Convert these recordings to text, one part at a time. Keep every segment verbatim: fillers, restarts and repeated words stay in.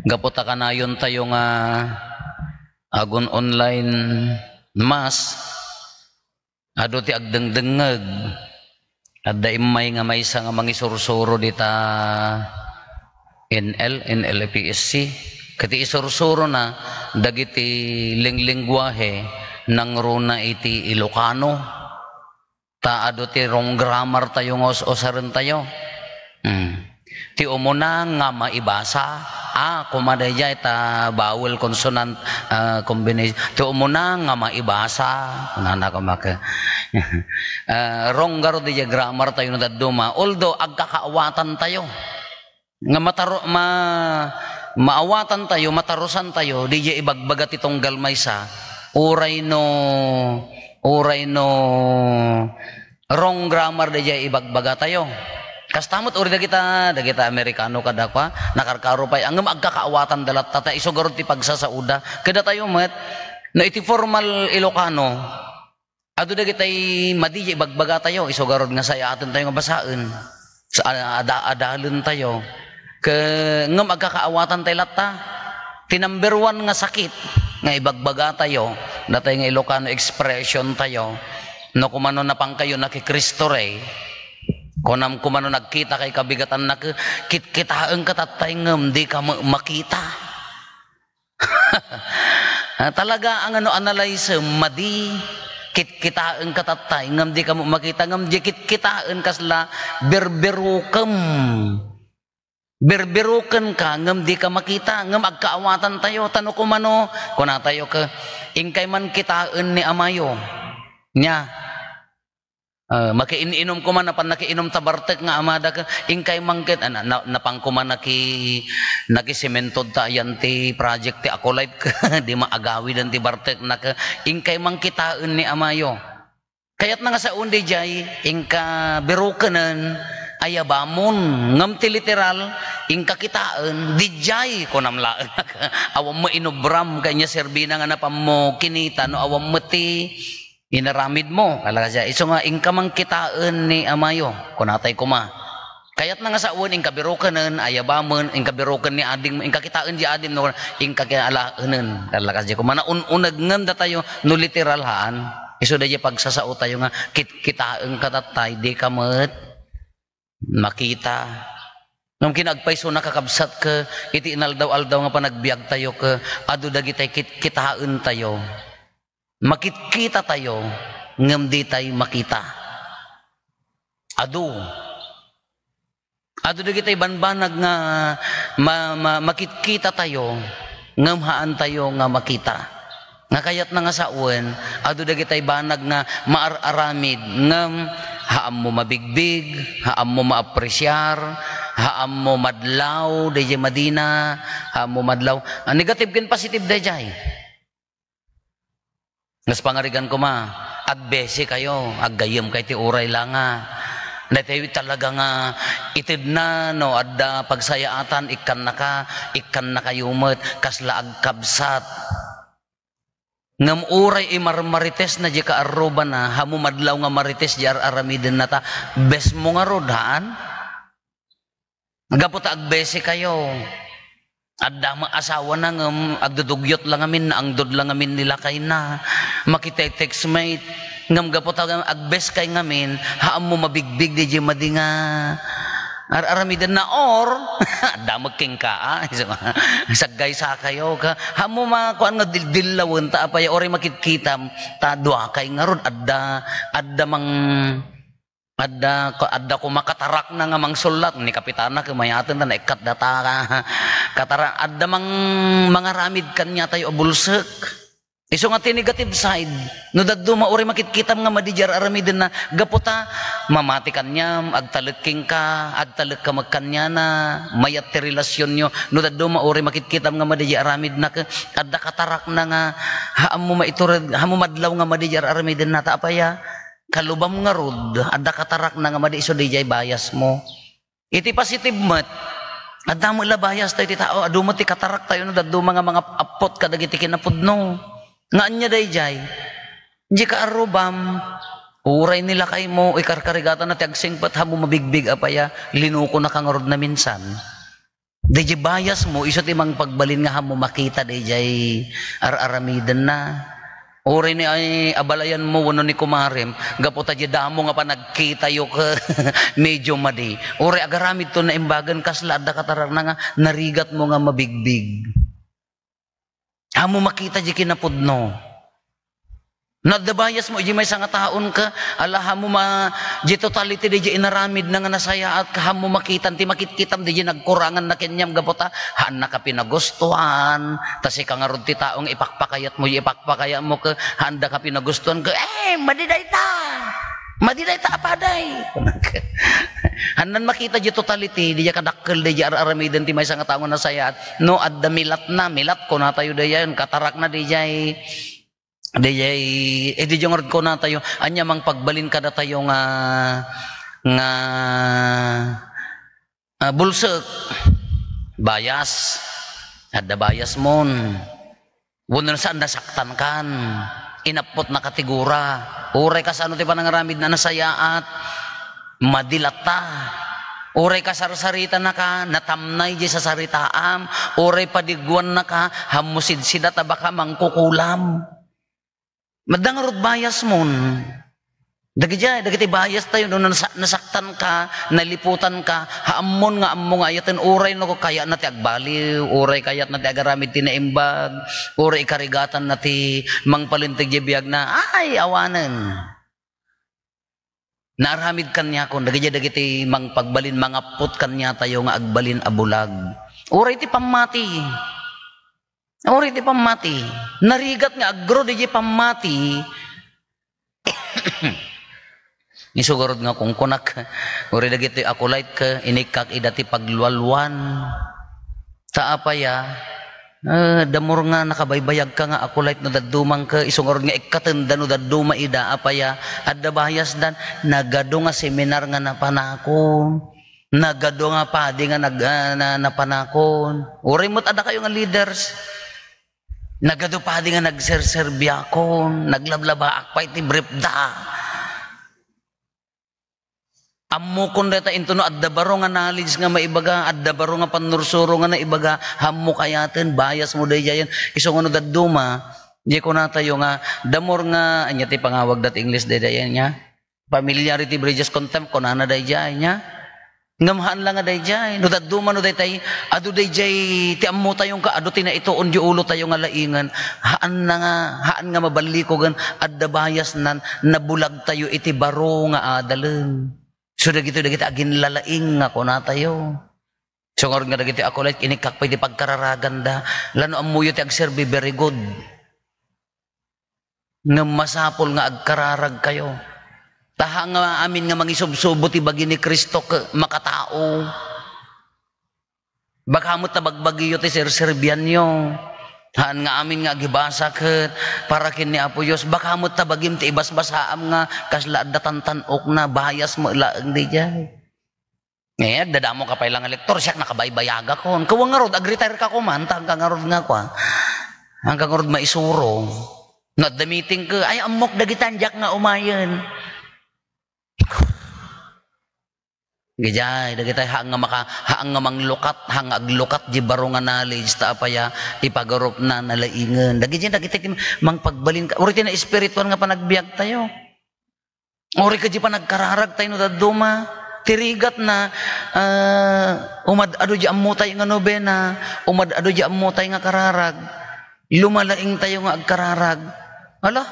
Gapu ta kanayon tayo nga agun online mass, adu ti agdengdengngeg. Adda immay nga maysa nga mangisursuro dita N L, N L P S C. Ket isursurona dagiti linglingguahe nangruna iti Ilocano. Ta adu ti wrong grammar tayo nga us-usaren tayo. Hmm. Ti umuna nga maibasa, ah, kuma daydiay ta vowel consonant, ah, combination. Ti umuna nga maibasa, kunana koma ket, ah, wrong garud daydiay grammar tayo no dadduma. Although, agkakaawatan tayo. Nga mataro-, ma-, maawatan tayo, matarusan tayo, daydiay ibagbaga ti tunggal maysa, uray no, uray no, wrong grammar daydiay ibagbaga tayo. Kasta met uri dagita, dagita Amerikano kadakua, nakarkaro pay, ngem agkakaawatan da latta, ta isu garud ti pagsasaoda. Kadatayo met, no iti formal Ilocano, adu dagitay madi daydiay ibagbaga tayo, isu garud nga sayaten tayo nga basaen. Sa, ada-, adalen tayo. Ke-, ngem agkakaawatan tayo latta. Ti number one nga sakit nga ibagbaga tayo, datay nga Ilocano expression tayo, no kumano napan kayo naki Cristo Rey, kunam kumano nagkita kay kabigatanna ke, kitkitaen ka tattay ngem di ka ma-, makita. Ah, talaga, ang ano, analyze, madi, kitkitaen ka tattay, ngem di ka mo makita, ngem di kitkitaen kasla, berberukem. Berberuken ka, ngem di ka makita, ngem agkaawatan tayo, tano kumano, kuna tayo ke, inkay man kitaen ni amayo. Nya, Ah, makiin-inom koma, napan nakiinom ta bartek nga amada ke, inkay mangkit-, ah, na, na, napan koma naki-, nakisementod ta ayan ti project ti Aqualife ke, di maagawiden ti bartekna ke, inkay mangkitaen ni amayo. Kayatna nga saon daydiay, inka berukenen, ayabamon, ngem ti literal, inka kitaen, daydiay, kunam laeng. Awan mo inubram, kanya serbina nga napan mo kinita, no awan mo ti inaramid mo, talaga siya. Isu nga, inka man kitaen ni amayo, kunatay koma. Kayatna nga sawen, inka berukenen, ayabamen, inka beruken ni ading, inka kitaen di adim, no, inka kialaenen, talaga siya. Koma, naun-uneg ngem datayo, no literal haan. Isu da di pagsasao tayo nga, kit-, kitaen ka tattay, di ka met makita. Ngem kinagpayso, nakakabsat ke, iti inaldaw-aldaw nga panagbiag tayo ke, adu dagitay kit-, kitaen tayo. Makitkita tayo, ngem ditay makita. Adu. Adu dagitay banbanag nga ma-, ma-, makitkita tayo, ngem haan tayo nga makita. Nga kayatna nga sawen, adu dagitay banag nga maar-aramid, ngem haan mo mabigbig, haan mo maapresiar, haan mo madlaw, dayjay madina, haan mo madlaw. Ah, negative ken positive dayjay. Nas pangarigan koma, agbesi kayo, aggayyem kay ti uray la nga. Daytoy talaga nga itedna no adda pagsayaatan, ikkannaka, ikkannakayo met, kasla agkabsat. Ngem uray imarmaritesna di kaarrubana, haan mo madlaw nga marites di ar-aramidenna ta, bes mo ngarud, haan? Gapu ta agbesi kayo. Adda met asawana ngem agdudugyot la ngamin, naangdod la ngamin ni lakayna. Makite-textmate. Ngem gapu ta agbes kay ngamin, haan mo mabigbig di, di madi nga ar-aramidenna or adda met kenka, ah. Saggaysa kayo ka. Haan mo ma-, kuan nga dil-, dillawen ta apay, uray makitkitam, ta dua kay ngarud, adda, adda mang Adda, adda koma katarakna nga mangsullat, ni kapitana, kumayaten ta, naikkat data, katara-, adda mang-, mangaramid kaniatayo a bulsek. Isu nga ti negative side, no dadduma uray makitkitam nga madi di ar-aramidenna, gapu ta, mamati kaniam, agtalek kenka, agtalek ka met kaniana, mayat ti relasyonyo, no dadduma uray makitkitam nga madi di aramidna, ke-, adda katarakna nga, haan mo maitureg, haan mo madlaw nga madi di ar-aramidenna, ta apaya, Kalubam ngarud, adda katarakna nga madi isu dayjay bias mo. Iti positive met, adda met la bias tayo ti tao, adu met ti katarak tayo no dadduma nga mangap-appot kadagiti kinapudno. Nga ania dayjay? Di kaarrubam, uray ni lakay mo, ikarkarigatan na ti agsingpet, haan mo mabigbig apaya, linukonaka ngarud naminsan. Dayjay bias mo, isu ti mangpagbalin nga haanmo makita dayjay ar-aramidenna. Uray ni ay abalayan mo wenno ni kumarem, gapu ta diay damo nga panagkitayo ket medyo madi. Uray agaramidto naimbagen, kasla adda katararna nga narigat mo nga mabigbig. Haanmo makita diay kinapudno. No adda bias mo, diay maysa nga taon ka, ala, haanmo ma-, diay totality diay inaramidna nga nasayaat ka, haanmo makitan ti makitkitam diay nagkurangan na kenka gapu ta haannaka pinagustuhan, ta sika ngarud ti tao nga ipakpakayat mo, ipakpakayat mo ka, haanda ka pinagustuhan ka, eh, madi dayta. Madi dayta a paday. Haanna makita diay totality, diay kadakkel diay ar-aramiden ti maysa nga tao nga nasayaat. No adda milatna, milat kunatayo diay, katarakna diay, diay, eh, diay ngarud kunatayo, ania mangpagbalin kadatayo nga, nga, ah, bulsek, bias, adda bias mon. Wenno saan, nasaktan kan, inappot na katigura. Uray kasano ti panangaramidna, nasayaat, madi latta. Uray kasarsaritana ka, natamnay diay sasaritaam. Uray padiguanna ka, haanmo sidsida ta baka mangkukulam. Adda ngarud bias mon. Dagidiay, dagiti bias tayo, no nasa-, nasaktan ka, naliputan ka, haanmon nga ammo nga ayaten, uray no kayatna ti agbaliw, uray kayatna ti agaramid ti naimbag, uray ikarigatanna ti mangpalinteg diay biagna, ay, awanen. Naaramid kaniakon, dagidiay dagiti mangpagbalin, mangappot kaniatayo nga agbalin a bulag. Uray ti pammati. Uray ti pammati. Narigat nga agro diay pammati. Isu ngarud nga kunkunak, uray dagiti acolyte ka, inikkak ida ti paglualuan. Ta apaya, eh, damor nga nakabaybayag ka nga acolyte no dadduma ka, isu ngarud nga ikkatenda no dadduma ida, apaya, adda biasdan, nagadu nga seminar nga napanakon. Nagadu nga padi nga nag-, ah, na-, napanakon. Uray met adda kayo nga leaders. Nagadu padi nga nagserserbiakon, naglablabaak pay ti briefda. Ammokon dayta intono adda baro nga knowledge nga maibaga, adda baro nga pannursuro nga naibaga, haanmo kayaten, bias mo daydiayen. Isu nga no dadduma, diay kunatayo nga, damor nga, ania ti pangawagda ti English daydiayen nga? Familiarity breeds contempt, kunana daydiay, nia? Ngem haan la nga daydiay. No dadduma no daytay, adu daydiay ti ammotayo nga adu ti naituon diay ulotayo nga laingen. Haan na nga, haan nga maballikogen, adda biasnan, nabulagtayo iti baro nga adalen. So, dagitoy dagiti aginlalaing nga kunatayo. So, ngarud nga dagiti acolyte, inikkak pay ti pagkararaganda. Lano ammoyo ti agserbi, very good. Ngem masapul nga agkararagkayo. Ta haan nga amin nga mangisubsubo ti bagi ni Cristo ket makatao. Baka met ta bagbagiyo ti serserbianyo. Haan nga amin nga agibasa ket para ken ni Apo Dios, baka met ta bagim ti ibasbasaam nga kasla adda tantan-okna, bias met laeng daydiay. Eh, agdadamo ka pay la nga lektor, siak nakabaybayagakon. Kawa ngarud, agretire ka koman, ta angka ngarud nga kua. Angka ngarud maisuro. No adda meeting ka, ay, ammok dagita, diak nga umayen. Gijay, dagitay haan nga maka-, haan nga manglukat, haan nga aglukat di baro nga knowledge, ta apaya, ipagarupna nalaingen. Dagiti, dagiti ti mangpagbalin ka. Uray ti na espiritual nga panagbiag tayo. Uray ka di panagkararag tayo no dadduma. Ti rigat na, ah, umad-ado di ammotay nga nobena, umad-ado di ammotay nga kararag. Lumalaing tayo nga agkararag. Ala,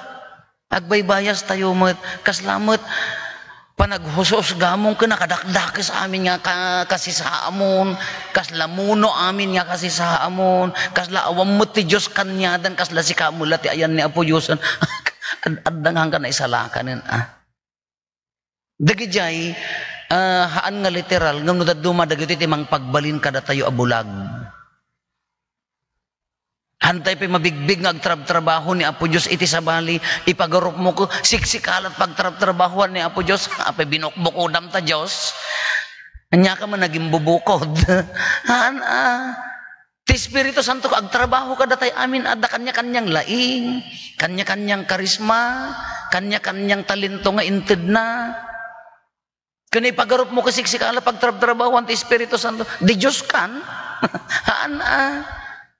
agbaybayas tayo met. Kasla met, panaghushusgamon ken nakadakdakes amin nga ka-, kasisaamon. Kasla muno amin nga kasisaamon. Kasla awan met ti Dios kaniadan. Kasla sika met la ti ayan ni Apo Diosen. Ad-, adda nga hangka naisalakanen, ah. Dagidiay, ah, haan nga literal, ngem no dadduma dagitoy ti mangpagbalin kadatayo a bulag. Hantay pay mabigbig nga agtrabtrabaho ni Apo Dios iti sabali, ipagarupmo ko, siksikalat pagtrabtrabahoan ni Apo Dios, apay binukbukodam ta Dios. Ania ka man naging bubukod. Haan, ah. Ti Espiritu Santo ka agtrabaho kadatay amin, adda kanya-kanyang laing, kanya-kanyang karisma, kanya-kanyang talento nga intedna. Ken ipagarupmo ket siksika la pagtrabtrabahuan ti Espiritu Santo. Di Dios kan? Haan a.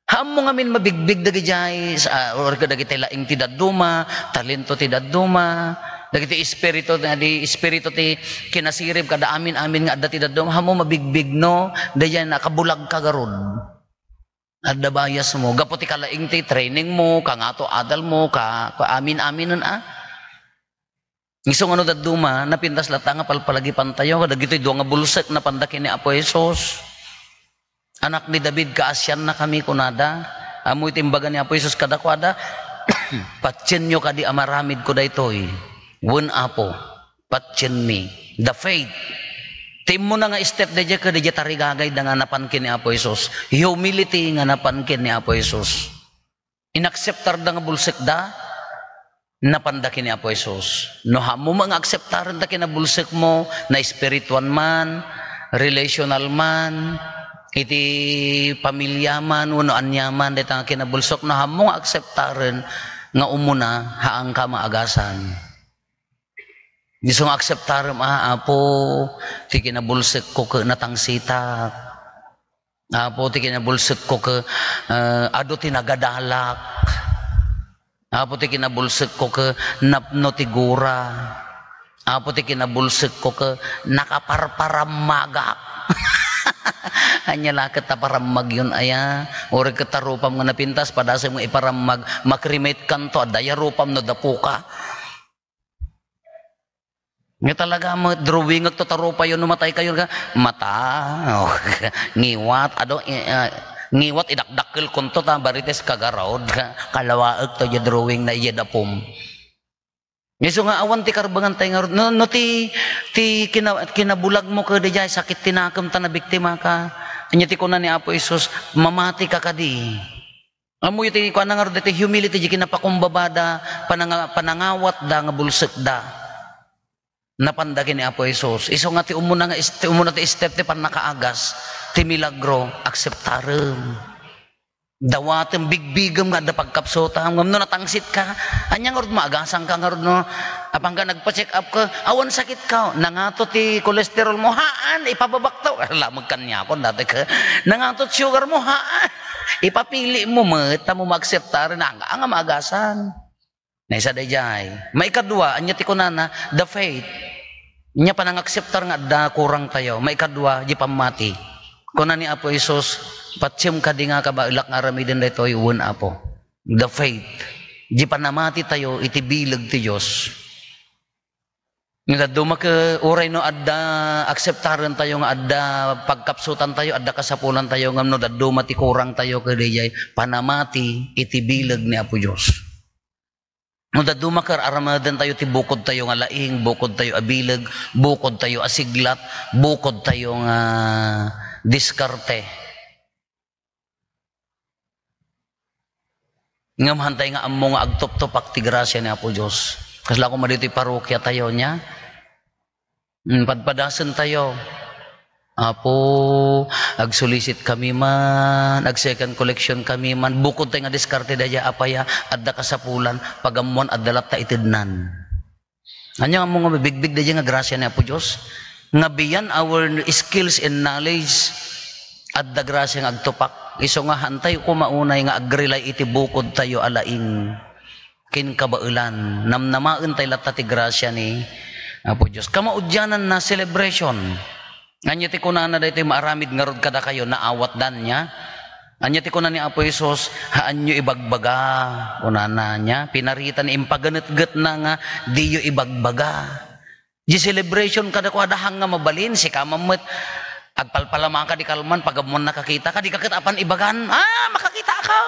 Haanmo ngamin mabigbig dagidiay, sa, or kadagiti laing ti dadduma, talento ti dadduma, dagiti espiritu, di espiritu ti kinasirib kada amin-amin nga adda ti dadduma, haanmo mabigbig no, daydiay nakabulagka garud. Adda bias mo. Gapu ti kalaing ti training mo, kangato adal mo, ka, ka amin-aminen a. Isu nga no dadduma, napintas latta nga palpalagipantayo, kadagitoy dua nga bulsek napanda ken ni Apo Jesus. Anak ni David, kaasiannakami, kunada. Ammo iti imbaga ni Apo Jesus kadakuada, patienyo kadi a maramidko daytoy. Wen, Apo, patienmi. The faith. Ti immuna nga step daydiay ket daydiay tarigagayda nga napan ken ni Apo Jesus. Humility nga napan ken ni Apo Jesus. Inakseptarda nga bulsekda, napanda ken ni Apo Jesus. No, haanmo nga akseptaren ta kinabulsekmo, na espirituan man, relational man, iti pamilya man, wenno aniaman, dayta nga kinabulsek, no, haanmo nga akseptaren nga umuna, haanka maagasan. Isu nga akseptarem, a, Apo, ti kinabulsekko ket natangsitak. Apo, ti kinabulsekko ket, eh, adu ti nagadalak. Apo, ti kinabulsekko ket napno ti gura. Apo, ti kinabulsekko ket nakaparparammagak. Ania la ket ta parammagen aya? Uray ket ta rupam nga napintas, padasem nga iparammag, ma-cremate kanto, adda ya rupam no dapuka. Nga talaga met, drawingek to ta rupayo no mataykayo nga, mata, oh, ngiwat, adu, i-, ah, ngiwat, idakdakkelkonto ta, marites ka garud, ka-, kalawaek to, ya drawing na, ya dapom. Isu nga awan ti karbengantay ngarud, no, no ti, ti kina-, kinabulagmo ket daydiay, sakit ti nakem ta nabiktimaka. Ania ti kuna ni Apo Jesus, mamatika kadi. Ammoyo ti kuana ngarud daytoy humility, di kinapakumbabada, pananga-, panangawatda nga bulsekda. Napanda ken ni Apo Jesus. Isu nga ti umuna nga is-, ti umuna ti step ti pannakaagas, ti milagro, akseptarem. Dawatem, bigbigem nga adda pagkapsutam. Ngem no natangsitka, ania ngarud maagasanka ngarud no? Apangka nagpa-check up ka, awan sakitka. Nangato ti cholesterol mo, haan, ipababakto. Lamag kaniakon, dati ka. Nangato ti sugar mo, haan. Ipapili mo met, ta mo maakseptar, nga, nga maagasan. Naisa daydiay. Maikadua, ania ti kunana? The faith. Ania panangakseptar nga adda kurangtayo. Maikadua, di pammati. Kuna ni Apo Jesus, "Patiem kadi nga kabaelak nga aramiden daytoy?" "Wen, Apo." The faith. Di panamati tayo iti bileg ti Dios. Nga dadduma ket uray no adda akseptaren tayo nga adda pagkapsutan tayo, adda kasapulan tayo, ngem no dadduma ti kurang tayo, ket daydiay panamati iti bileg ni Apo Dios. No dadduma ket aramiden tayo ti bukod tayo nga laing, bukod tayo a bileg, bukod tayo a siglat, bukod tayo nga diskarte. Ngem hantay nga ammo nga agtuptupak ti grasia ni Apo Dios. Kasla koma ditoy parokia tayo, nia? Hmm, padpadasen tayo. Apo, agsulisit kami man, ag-second collection kami man, bukod tayo nga diskarte daydiay, apay a, adda kasapulan, pagammoan, adda latta itednan. Ania nga ammo nga mabigbig daydiay nga grasia ni Apo Dios? Nga beyond our skills and knowledge, adda grasia nga agtupak. Isu nga hantay koma unay nga agrely iti bukod tayo a laing ken kabaelan. Namnamaen tayo latta ti grasia ni Apo Dios. Kamaudianan na celebration. Ania ti kunana daytoy maaramid ngarud kadakayo, naawatdan, nia? Ania ti kuna ni Apo Jesus, "Haanyo ibagbaga," kunana, nia? Pinarita ni, impaganetgetna nga diyo ibagbaga. Di celebration kadakuada, haan nga mabalin, sika man met, agpalpalamaka di kalman, pagammoan nakakitaka, dika ket apan ibagan, "Ah, makakitaka."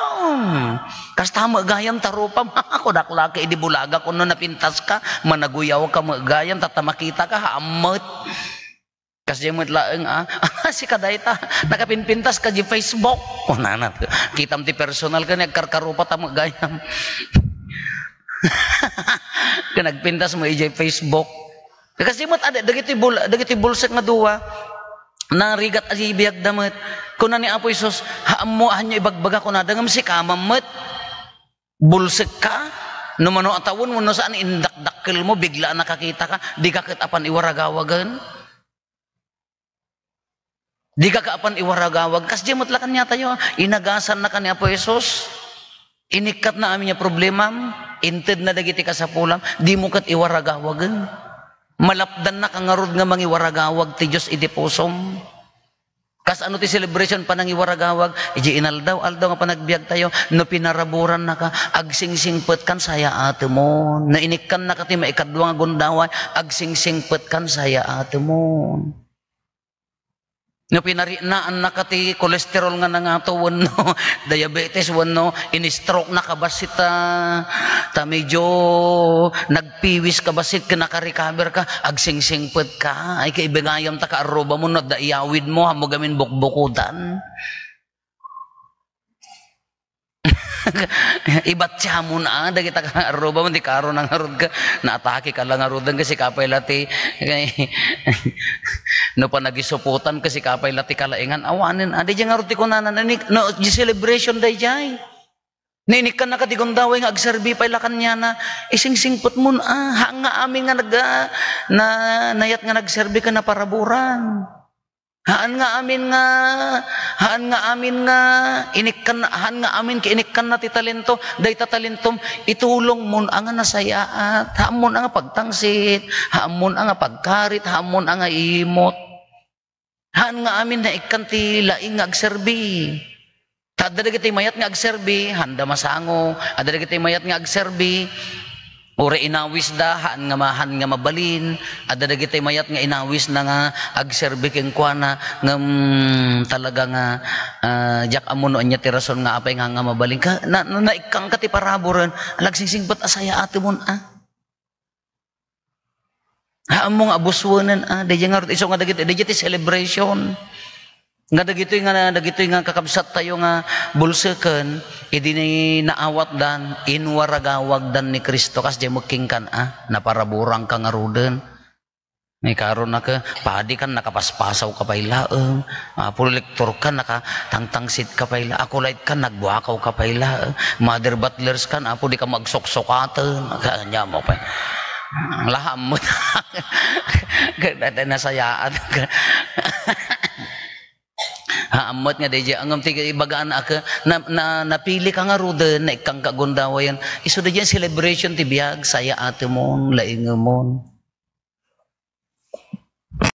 Kasta met gayam ta rupam, kunak la ket idi bulagak, kunno napintaska, managuyawka met gayam, tatta makitaka, haan met. Kasdiay met laeng, ah, "Ah, sika dayta, nakapinpintas ka di Facebook." Kunana, "Kitam ti personal ken agkarkarupa ta met gayam." Ken agpintas mo idiay Facebook. Kasdiay met, adi, dagiti bul-, dagiti bulsek nga dua, narigat a biagda met. Kuna ni Apo Jesus, "Haanmo, haanyo ibagbaga," kunada, ngem sika man met. Bulsekka? No mano a tawen wenno saan, indakdakkelmo, bigla a nakakitaka, dika ket apan iwaragawagen? Dika ka apan iwaragawag. Kasdiay met la kaniatayo, inagasanna ka ni Apo Jesus. Inikkatna amin nga problemam, intedna dagiti kasapulam, dimo ket iwaragawagen. Malapdannaka ngarud nga mangiwaragawag ti Dios iti pusom. Kasano ti celebration panangiwaragawag? Idiay inaldaw-aldaw nga panagbiagtayo, no pinaraburannaka, agsingsingpetkan sayaatemon. No inikkannaka ti maikadua nga gundaway, agsingsingpetkan sayaatemon. No pinarinaannaka ti kolesterol nga nangato wenno diabetes wenno in-stroke na ka bassit ta, ta medyo nagpiwis ka bassit ken naka-recover ka, agsingsingpet ka. Ay, kaibagayam ta kaarrubamon no adda iyawidmo, haanmo gamin bukbukodan. Ibatyamon a, dagita kaarrubamon, di karo nangarud ka, naatake ka la ngaruden, kasi kapay la ti, no panagisuputan, kasi kapay la ti kalaingan, awanen, a, daydiay ngarud ti kunana, ni-, no, di celebration daydiay. No inikkannaka ti gundaway nga agserbi pay la kaniana, isingsingpetmon a, haan nga amin nga nag-, a, na, nayat nga nagserbi ken naparaburan. Haan nga amin nga, haan nga amin nga inikkan-, haan nga amin nga inikkanna ti talento, dayta talentom, itulongmon a nga nasayaat, haanmon a nga pagtangsit, haanmon a nga pagkarit, haanmon a nga iimot. Haan nga amin naikkan ti laing nga agserbi. Ta adda dagiti mayat nga agserbi, haanda masango. Adda dagiti mayat nga agserbi, uray inawisda, haan nga ma-, haan nga mabalin. Adda dagiti mayat nga inawisna nga agserbi kenkuana, ngem talaga nga, ah, diak ammo no ania ti rason nga apay nga, nga mabalin. Ka-, na, na, naikkanka ti paraburen, agsingsingpet a sayaatemon a. Haanmo nga abusuenen a, daydiay ngarud, isu nga dagiti, daydiay ti celebration. Nga dagitoy nga, dagitoy nga kakabsattayo nga bulseken, idi ni naawatdan, inwaragawagdan ni Cristo, kasdiay met kenkan a, naparaburanka ngaruden. Ni karon naka, padi kan nakapaspasaw ka pay laeng, ah, prolektor kan nakatangtangsit ka pay la, Acolyte kan nagbuakaw ka pay laeng, Mother Butlers kan, Apo, di ka magsuksukaten, kanya mo pa. Laham mo. Nasayaat ka. Haammet nga daydiay, ngem ti ibagaan a ke-, na, na, napili ka ngaruden, naikkanka gundawayen. Isu daydiay celebration ti biag, sayaatemon, laingemon.